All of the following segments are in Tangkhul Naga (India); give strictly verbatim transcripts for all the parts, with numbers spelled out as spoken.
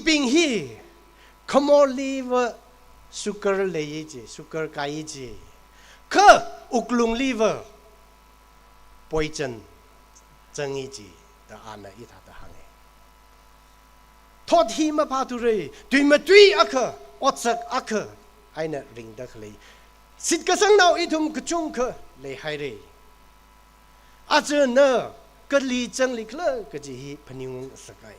bing hi khamorliva sugar leiya ji, sugar kaiya ji. Kha wuklungliva poison zangi ji da ana hithāda hānga. Thot hi maphāthura, tuimatui akha, otsak akha eina ringda khalei shitkasangnao ithum kachungkha leihaira. Aja na kali zanglikhala kaji hi phaningung sakai.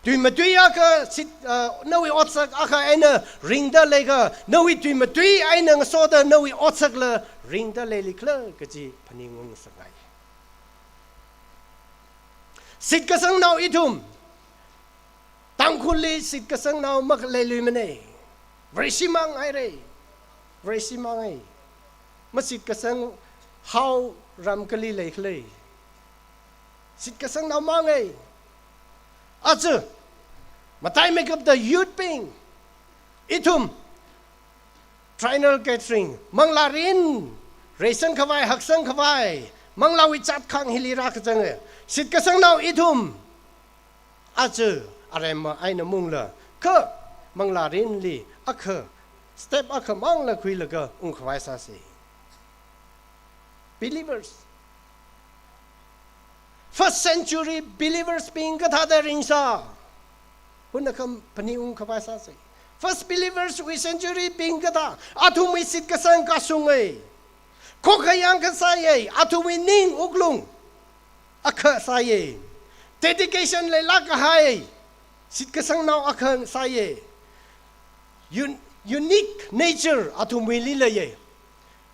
Tuimatui akha shit, ah, nawui otsak akha eina ringda leikha, nawui tuimatui eina ngasoda nawui otsakla ringda leilikhala kaji phaningung sakai. Shitkasangnao ithum Tangkhulli shitkasangnao makhaleiluimana. Vareshi mang haira. Vareshi mang hai. Mashitkasang hao ram kali leikhala. Shitkasangnao mang hai. Aja mataimeikapta youth bing, ithum Trinal Gathering, manglārin, reisang khavai, haksang khavai, manglāwui chatkhang hili rākazanga. Shitkasangnao ithum aja aremma eina mungla, kha manglārinli akha step akha mangla khuilaga ungkhavai sāsa. Believers, first century believers bing kathāda ringsa? Hunakha phaningung khavai sāsa. First believers wui century bing kathā, athumwui shitkasang kashunga. Khokhayang kasāya, athumwui ning wuklung akha sāya. Dedication leilāk kahai shitkasangnao akha sāya. Un-, unique nature athumwuili leiya.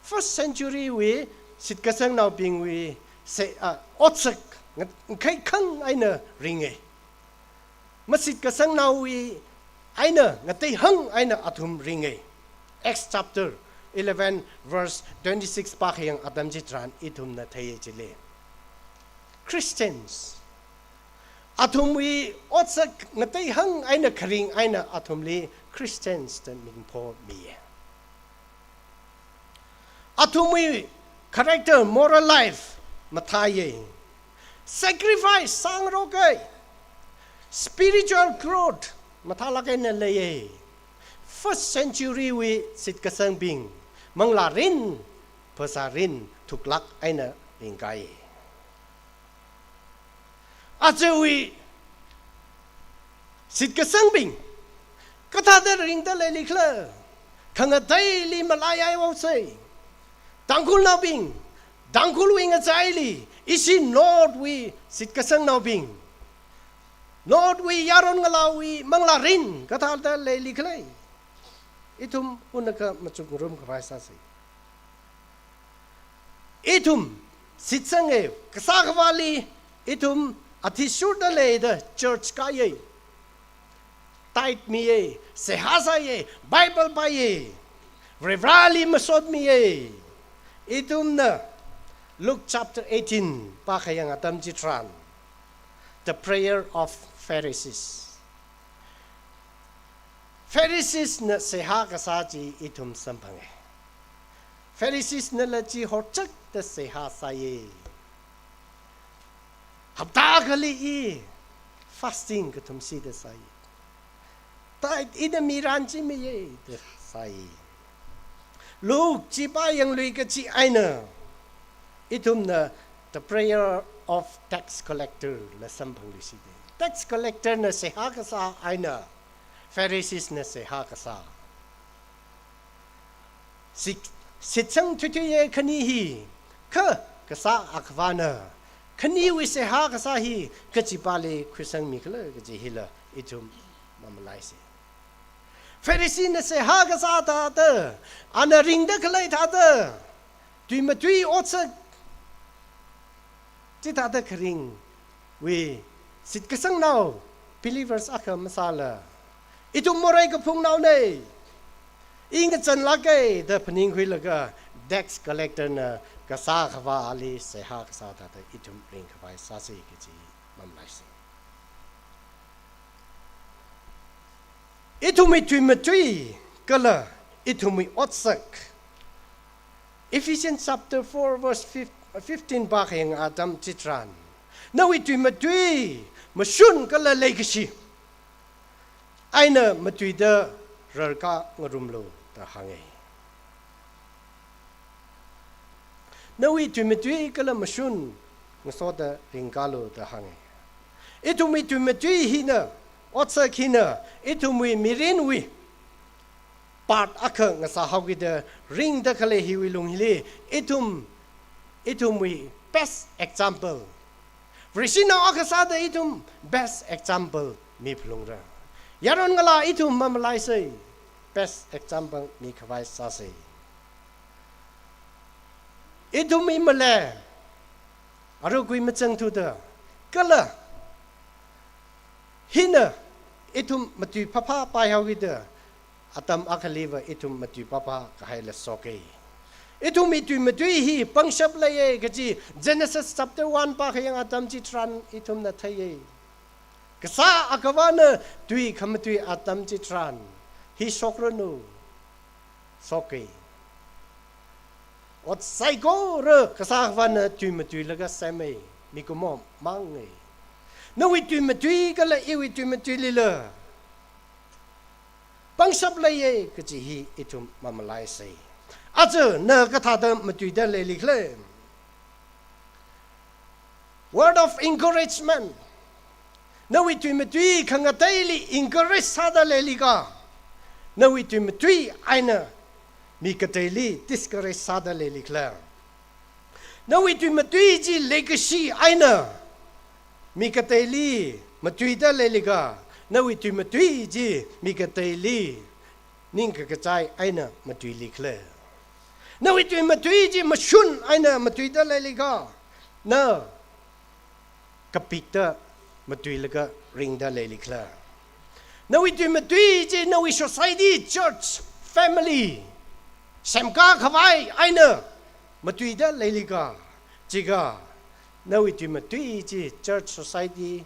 First century wui shitkasangnaobingwui se, ah, otsak ngat-, ngakheikhang eina ringa. Mashitkasangnaowui eina ngateihang eina athum ringa. Acts chapter eleven verse twenty-six pākhayang atam chitharan ithumna theiya chili, Christians, athumwui otsak ngateihang eina kharing eina athumli Christians da mingphomiya. Athumwui character, moral life mathāya. Sacrifice sāngaroka. Spiritual growth mathālāk eina leiya. First century wui shitkasangbing manglārin, phasārin thuklāk eina ringkahai. Ajawui shitkasangbing kathāda ringda leilikhala? Khangateili malaihaihaosa. Tangkhulnaobing, Tangkhulwui ngachaili, ishi North wui shitkasangnaobing, North wui yaron ngalāwui manglārin kathāda leilikhala? Ithum hunakha machukngarum khavai sāsa. Ithum shitsanga, kasā khavāli ithum athishurda leida church kāya, tithe miya, seihā sāya, Bible pāya, Varivarāli masotmiya. Ithumna Luke chapter eighteen pākhayang atam chitharan, the prayer of Pharisees. Pharisees na seihā kasā chi ithum samphanga. Pharisees nala chi horchakta seihā sāya. Hapta akhali i fasting kathumshida sāya. Tithe ina miran chi miya da sāya. Luke chi pāyanglui kachi eina ithumna the prayer of tax collector la samphangluishida. Tax collector na seihā kasā eina Pharisees na seihā kasā. Shit-, shitsang thuithuiya khani hi, kha kasā akhavāna khaniwui seihā kasā hi kachipāli khuisangmikhala kaji hila ithum mamalaisa. Pharisee na seihā kasā thāda, ana ringda khalei thāda, tui matui otsak chithāda kharingwui shitkasangnao believers akha masāla, ithum morei kaphungnaona, i ngazanlāka da phaningkhuilaga tax collector na kasā akhavāli seihā kasā thāda ithum ringkhavai sāsa kaji mamalaisa. Ithumwui tui matui kala ithumwui otsak. Ephesians chapter four verse fif-, fifteen pākhayang atam chitharan, nawui tui matui, mashun kala leikashi, eina matuida rarkā ngarumlu da hānga. Nawui tuimatui kala mashun ngasoda ringkālu da hānga. Ithumwui tuimatui hina, otsak hina, ithumwui mirinwui part akha ngasāhaokida ringda khalei hiwui lung hili, ithum, ithumwui best example. Vareshinao akha sāda ithum best example miphalungra. Yaron ngalā ithum mamalaisa, best example mikhavai sāsa. Ithumwui male, arui kui machang thuda, kala hina ithum matui phāphā paihaokida, atam akhaliva ithum matui phāphā kahaila shoka. Ithumwui tuimatui hi pangshap leiya kaji Genesis chapter one pākhayang atam chitharan ithumna theiya. Kasā Akhavana tui khamatui atam chitharan hi shokranu, shoka. Ot saikora Kasā Akhavana tuimatuilaga sema, mikumo manga. Nawui tuimatui kala iwui tuimatuilila pangshap leiya kaji hi ithum mamalaisa. Aja na kathāda matuida leilikhala? Word of encouragement. Nawui tuimatui khangateili encourage sāda leilika? Nawui tuimatui eina mi kateili discourage sāda leilikhala? Nawui tuimatui chi leikashi eina mi kateili matuida leilika? Nawui tuimatui chi mi kateili ningkakachai eina matuilikhala? Nawui tuimatui chi mashun eina matuida leilika? Na kapikta matuilaga ringda leilikhala? Nawui tuimatui chi nawui society, church, family semkā khavai eina matuida leilika? Chika nawui tuimatui chi church, society,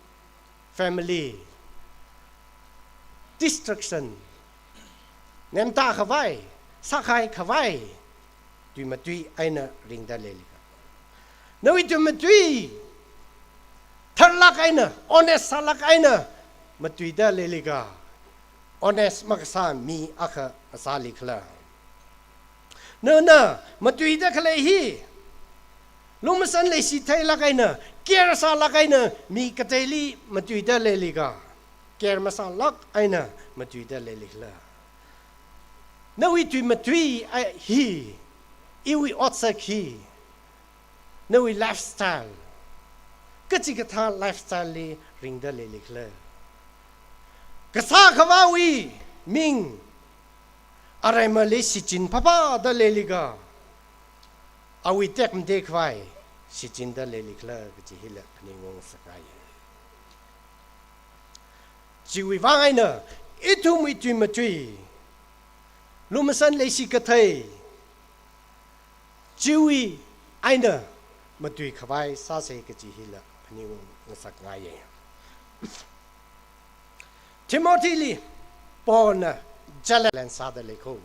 family destruction, nemta khavai, sākhai khavai tuimatui eina ringda leilika? Nawui tuimatui tharlāk eina, honest sālāk eina matuida leilika? Honest makasā mi akha sālikhala? Nana matuida khalei hi lumashan leishi theilāk eina, care sālāk eina mi kateili matuida leilika? Care masālāk eina matuida leilikhala? Nawui tuimatui a- hi, iwui otsak hi, nawui lifestyle, kachikathā lifestyle li ringda leilikhala? Kasā Akhavawui ming areimali shichin phāphāda leilika? Awui tekmatei khavai shichinda leilikhala kaji hila phaningung sākahai. Chiwui vang eina ithumwui tuimatui lumashan leishi kathei chiwui eina matui khavai sāsa kaji hila phaningung ngasakngaiya. Timothy li Paulna challenge sāda leikho.